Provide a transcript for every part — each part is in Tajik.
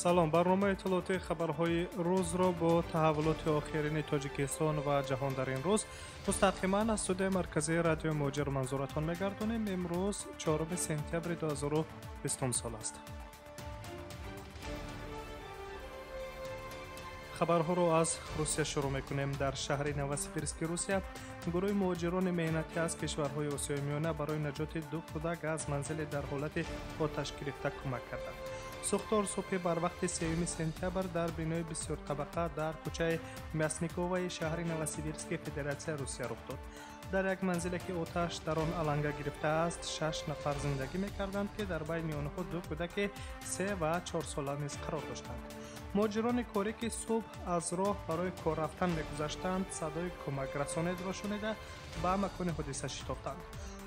Салом, барномаи иттилоотии хабарҳои рӯзро бо таҳаввулоти охирини Тоҷикистон ва ҷаҳон дар ин рӯз мустақиман аз студияи марказии радиои Муҳоҷир манзуратон мегардонем. Имрӯз 4 сентябри 2020 сол аст. Хабарҳоро аз Русия шурӯъ мекунем. Дар шаҳри Новосибирски Русия гурӯҳи муҳоҷирони меҳнатӣ аз кишварҳои Осиёи Миёна барои наҷоти ду кӯдак аз манзиле дар ҳолати оташ гирифта кӯмак карданд. Сӯхтор субҳи барвақти 3 сентябр дар бинои бисёртабақа дар кӯчаи Мясниковаи шаҳри Новосибирски Федератсияи Русия рух дод. Дар як манзиле ки оташ дар он аланга гирифтааст, 6 нафар зиндагӣ мекарданд, ки дар байни онҳо ду кӯдаки 3 ва 4 сола низ қарор доштанд. Муҳоҷирони корӣ, ки субҳ аз роҳ барои кор рафтан мегузаштанд, садои кӯмакрасонедро шунида ба макони ҳодиса шитофтанд.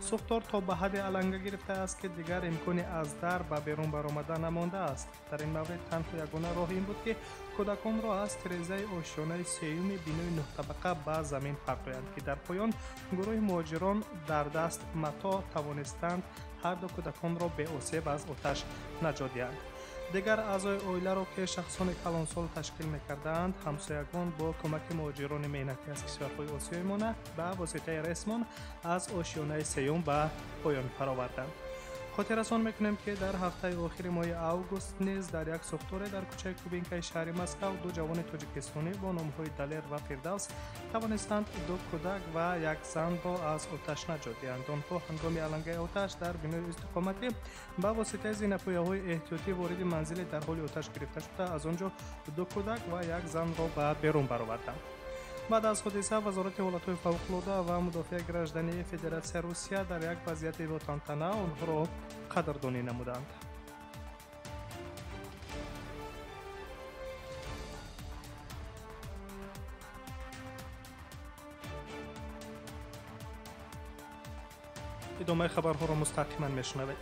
Сӯхтор то ба ҳадде аланга гирифтааст, ки дигар имкони аз дар ба берун баромада намондааст. Дар ин маврид танҳо ягона роҳ ин буд, ки кӯдаконро аз тирезаи ошёнаи сеюми бинои нӯҳтабақа ба замин партоянд, ки дар поён гурӯҳи муҳоҷирон дар даст матоъ тавонистанд ҳар ду кӯдаконро беосеб аз оташ наҷот диҳанд. Дигар аъзои оиларо, ки шахсони калонсол ташкил мекардаанд, ҳамсоягон бо кӯмаки муҳоҷирони меҳнатӣ аз кишварҳои Осиёи Миёна ба воситаи ресмон аз ошёнаи сеюм ба поён фароварданд. Хотиррасон мекунем, ки дар ҳафтаи охири моҳи август низ дар як сӯхторе дар кӯчаи Кубинкаи шаҳри Москав ду ҷавони тоҷикистонӣ бо номҳои Далер ва Фирдавс тавонистанд ду кӯдак ва як занро аз оташ наҷот диҳанд. Онҳо ҳангоми алангаи оташ дар бинои истиқоматӣ ба воситаи зинапояҳои эҳтиётӣ вориди манзиле дар ҳоли оташ гирифта шуда, аз он ҷо ду кӯдак ва як занро ба берун бароварданд. Баъд аз ҳодиса Вазорати ҳолатҳои фавқулода ва мудофиаи граждании Федератсияи Русия дар як вазъияти ботантана онҳоро қадрдонӣ намуданд. Идомаи хабарҳоро мустақиман мешунавед.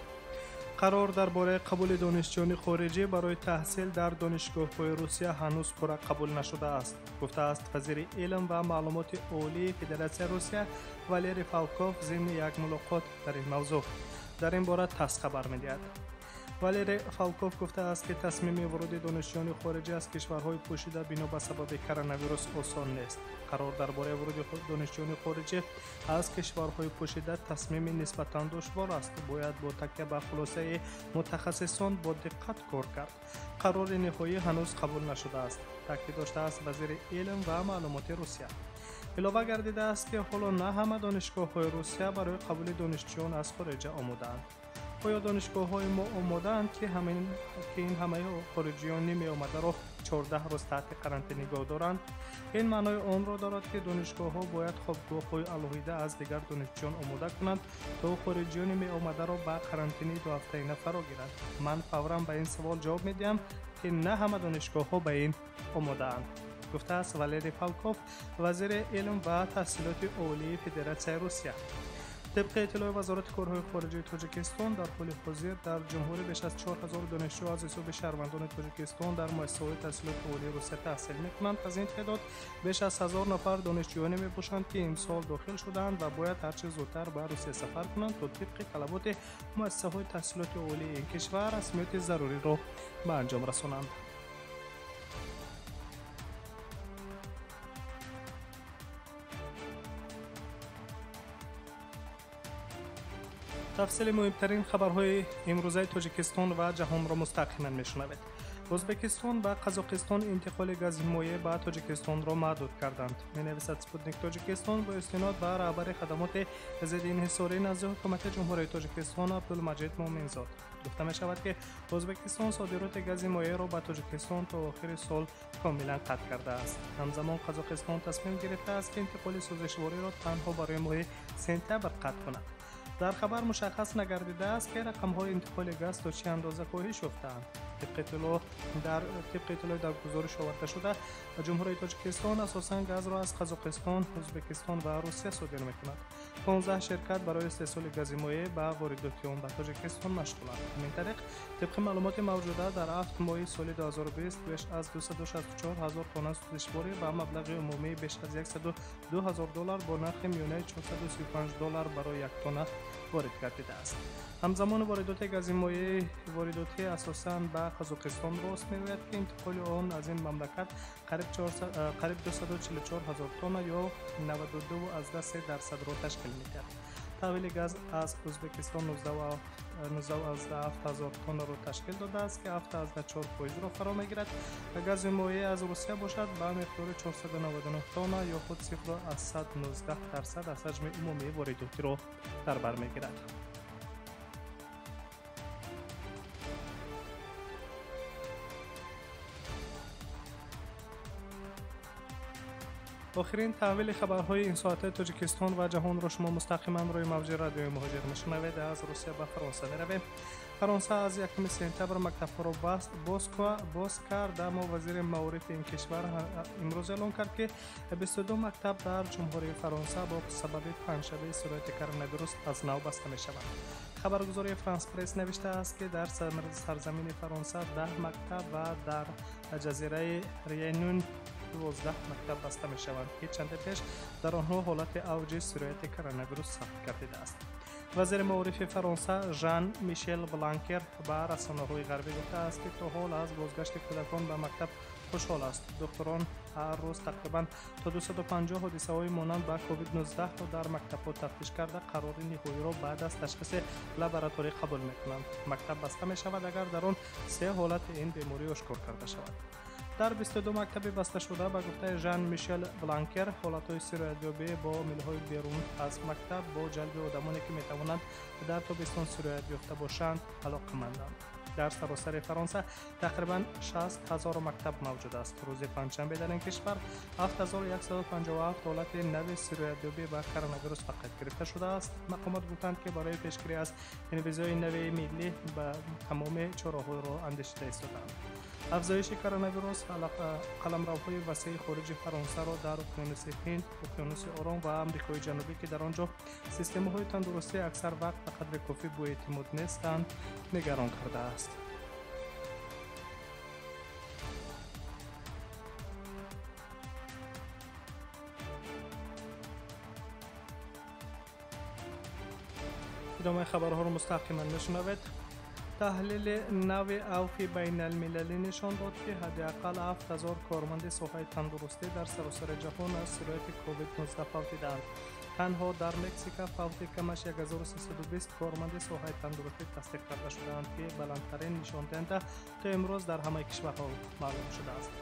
Қарор дар бораи қабули донишҷӯёни хориҷӣ барои таҳсил дар донишгоҳҳои Русия ҳанӯз пурра қабул нашудааст, гуфтааст вазири илм ва маълумоти олии Федератсияи Русия Валерий Фалков зимни як мулоқот дар ин мавзӯъ. Дар ин бора ТАСС хабар медиҳад. Валерий Фалков гуфтааст, ки тасмими вуруди донишҷӯёни хориҷӣ аз кишварҳои пӯшида бино ба сабаби коронавирус осон нест. Қарор дар бораи вуруди донишҷӯёни хориҷӣ аз кишварҳои пӯшида тасмими нисбатан душвор аст. Бояд бо такя ба хулосаи мутахассисон бо диққат кор кард. Қарори ниҳоӣ ҳанӯз қабул нашудааст, таъкид доштааст вазири илм ва маълумоти Русия. Илова гардидааст, ки ҳоло на ҳама донишгоҳҳои Русия барои қабули донишҷӯён аз хориҷа омодаанд. Оё донишгоҳҳои мо омодаанд, ки ин ҳамаи хориҷиёни меомадаро 14 рӯз таҳти карантин нигоҳ доранд? Ин маънои онро дорад, ки донишгоҳҳо бояд хобгоҳҳои алоҳида аз дигар донишҷӯён омода кунанд, то хориҷиёни меомадаро ба карантини дуҳафтаина фаро гиранд. Ман фавран ба ин савол ҷавоб медиҳам, ки на ҳама донишгоҳҳо ба ин омодаанд, гуфтааст Валерий Фалков, вазири илм ва таҳсилоти олии Федератсияи Русия. Тибқи иттилои Вазорати корҳои хориҷии Тоҷикистон, дар ҳоли ҳозир дар ҷумҳурӣ беш аз 4000 донишҷӯ аз ҳисоби шаҳрвандони Тоҷикистон дар муассисаҳои таҳсилоти олии Русия таҳсил мекунанд. Аз ин теъдод беш аз 1000 нафар донишҷӯёне мебошанд, ки имсол дохил шудаанд ва бояд ҳарчи зудтар ба Русия сафар кунанд, то тибқи талаботи муассисаҳои таҳсилоти олии ин кишвар расмиёти заруриро ба анҷом расонанд. Тафсили муҳимтарин хабарҳои имрӯзаи Тоҷикистон ва ҷаҳонро мустақиман мешунавед. Ӯзбекистон ва Қазоқистон интиқоли гази моеъ ба Тоҷикистонро маҳдуд карданд, менависад Спутник Тоҷикистон бо истинод ба раҳбари хадамоти зидди инҳисорӣ назди ҳукумати Ҷумҳурии Тоҷикистон Абдулмаҷид Муъминзод. Гуфта мешавад, ки Ӯзбекистон содироти гази моеъро ба Тоҷикистон то охири сол комилан қатъ кардааст. Ҳамзамон Қазоқистон тасмим гирифтааст, ки интиқоли сӯзишвориро танҳо барои моҳи сентябр қатъ кунад. Дар хабар мушаххас нагардидааст, ки рақамҳои интиқоли газ то чӣ андоза коҳиш ёфтаанд. Тибқи иттилои дар гузориш оварда шуда, Ҷумҳурии Тоҷикистон асосан газро аз Қазоқистон, Ӯзбекистон ва Русия содир мекунад. 15 ширкат барои истеҳсоли гази моеъ ба воридоти он ба Тоҷикистон машғуланд. Ҳамин тариқ, тибқи маълумоти мавҷуда, дар 7 моҳи соли 2020 беш аз 264 ҳазор тонна сӯзишворӣ ба маблағи умумии беш аз 102 ҳазор доллар бо нархи миёнаи 435 доллар барои як тонна ворид гардидааст. Ҳамзамон воридоти гази моеъи воридотӣ асосан ба Қазоқистон рост меояд, ки интиқоли он аз ин мамлакат қариб 244 ҳазор тонна ё 92,3%-ро ташкил медиҳад. Таҳвили газ аз Ӯзбекистон 19,7 ҳазор тоннаро ташкил додааст, ки 7,4%-ро фаро мегирад. Гази моеъ аз Русия бошад ба миқдори 499 тонна ё худ 0,19% аз ҳаҷми умумии воридотиро дар бар мегирад. Охирин таҳвили хабарҳои ин соатаи Тоҷикистон ва ҷаҳонро шумо мустақиман рӯи мавҷи радиои Муҳоҷир мешунавед. Аз Русия ба Фаронса меравем. Фаронса аз 1 сентябр мактабҳоро боз кард, аммо вазири маорифи ин кишвар имрӯз эълон кард, ки 22 мактаб дар Ҷумҳурии Фаронса бо сабаби паҳншавии сирояти коронавирус аз нав баста мешаванд. Хабаргузории Франс Пресс навиштааст, ки дар сарзамини Фаронса 10 мактаб ва дар ҷазираи Реюньон 12 мактаб баста мешаванд, ки чанде пеш дар онҳо ҳолати авҷи сирояти коронавирус сабт гардидааст. Вазири маорифи Фаронса Жан Мишел Бланкер ба расонаҳои ғарбӣ гуфтааст, ки то ҳол аз бозгашти кӯдакон ба мактаб хушҳол аст. Духтурон ҳар рӯз тақрибан то 250 ҳодисаҳои монанд ба COVID-19-ро дар мактабҳо тафтиш карда, қарори ниҳоиро баъд аз ташхиси лабораторӣ қабул мекунанд. Мактаб баста мешавад, агар дар он се ҳолати ин беморӣ ошкор карда шавад. Дар 22 мактаби басташуда, ба гуфтаи Жан Мишел Бланкер, ҳолатҳои сироятёбӣ бо омилҳои берун аз мактаб бо ҷалби одамоне, ки метавонанд дар тобистон сироят ёфта бошанд, алоқаманданд. Дар саросари Фаронса тақрибан 60 ҳазор мактаб мавҷуд аст. Рӯзи панҷшанбе дар ин кишвар 7157 ҳолати нави сироятёбӣ ба коронавирус ба қайд гирифта шудааст. Мақомот гуфтанд, ки барои пешгирӣ аз инвизои нави миллӣ ба тамоми чораҳоро андешида истодаанд. Афзоиши коронавирус қаламравҳои васеи хориҷи Фаронсаро дар Уқёнуси Ҳинд, Уқёнуси Ором ва Амрикои Ҷанубӣ, ки дар он ҷо системаҳои тандурустӣ аксар вақт ба қадри кофӣ боэътимод нестанд, нигарон кардааст. Идомаи хабарҳоро мустақиман мешунавед. Таҳлили нави авфи байналмилалӣ нишон дод, ки ҳадди ақал 7000 корманди соҳаи тандурустӣ дар саросари ҷаҳон аз сирояти COVID-19 фавтидаанд. Танҳо дар Мексика фавти камаш 1320 корманди соҳаи тандурустӣ тасдиқ карда шудаанд, ки баландтарин нишондиҳанда то имрӯз дар ҳамаи кишварҳо маълум шудааст.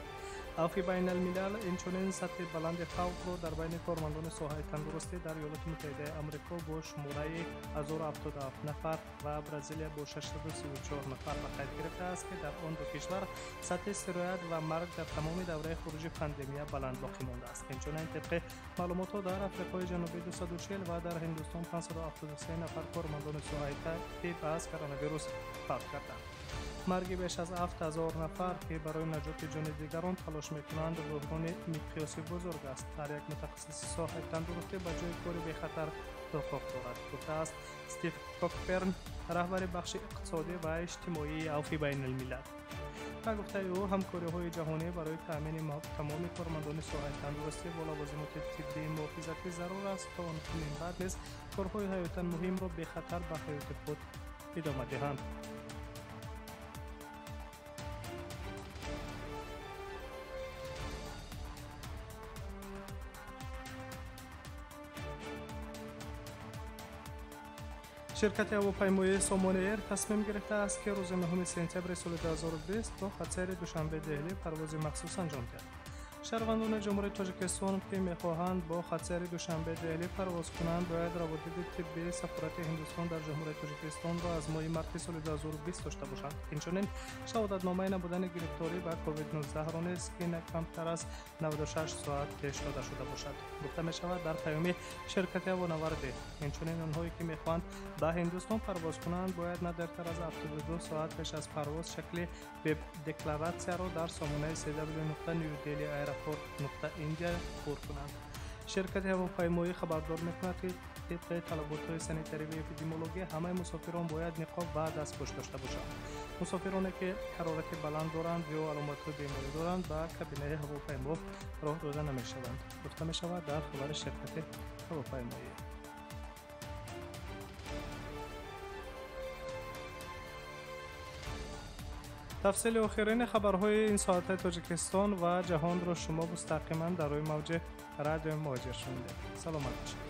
Авфи байналмилал инчунин сатҳи баланди фавтро дар байни кормандони соҳаи тандурустӣ дар Иёлоти Муттаҳидаи Амрико бо шумораи 1077 нафар ва Бразилия бо 634 нафар ба қайд гирифтааст, ки дар он ду кишвар сатҳи сироят ва марг дар тамоми давраи хуруҷи пандемия баланд боқӣ мондааст. Инчунин тибқи маълумотҳо дар Африқои Ҷанубӣ 240 ва дар Ҳиндустон 573 нафар кормандони соҳаи тиб аз коронавирус фавт карданд. Марги беш аз 7000 нафар, ки барои наҷоти ҷони дигарон талош мекунанд, буҳрони миқёси бузург аст. Ҳар як мутахассиси соҳаи тандурустӣ ба ҷои кори бехатар ҳуқуқ дорад, гуфтааст Стив Кокперн, раҳбари бахши иқтисодӣ ва иҷтимоии авфи байналмилал. Ба гуфтаи ӯ, ҳамкориҳои ҷаҳонӣ барои таъмини тамоми кормандони соҳаи тандурустӣ бо лавозимоти тиббии муҳофизатӣ зарур аст, то онҳо минбаъд низ корҳои ҳаётан муҳимро бехатар ба ҳаёти худ идома диҳанд. Ширкати ҳавопаймоии Сомон Эйр тасмим гирифтааст, ки рӯзи 9 сентябри соли 2020 то хатсайри Душанбе-Деҳлӣ парвози махсус анҷом диҳад. Шаҳрвандони Ҷумҳурии Тоҷикистон, ки мехоҳанд бо хатсайри Душанбе-Деҳлӣ парвоз кунанд, бояд раводиди тиббии сафорати Ҳиндустон дар Ҷумҳурии Тоҷикистонро аз моҳи марти соли 2020 дошта бошанд. Инчунин шаҳодатномаи набудани гирифторӣ ба COVID-19-ро низ, ки на камтар аз 96 соат пеш дода шуда бошад, гуфта мешавад дар паёми ширкати ҳавонавардӣ. Инчунин онҳое, ки мехоҳанд ба Ҳиндустон парвоз кунанд, бояд на дертар аз 72 соат пеш аз парвоз шакли веб-декларатсияро дар сомонаи cw.newdelhi.airport.india пур кунанд. Ширкати ҳавопаймоӣ хабардор мекунад, ки Тибқи талаботҳои санитарӣ ва эпидемиологӣ ҳамаи мусофирон бояд ниқоб ва дастпӯш дошта бошанд. Мусофироне ки ҳарорати баланд доранд ё аломатҳои беморӣ доранд, ба кабинаи ҳавопаймо роҳ дода намешаванд, гуфта мешавад дар хабари ширкати ҳавопаймоӣ. Тафсили охирини хабарҳои ин соатаи Тоҷикистон ва ҷаҳонро шумо мустақиман дар рӯи мавҷи радиои Муҳоҷир шунидед. Саломат бошед.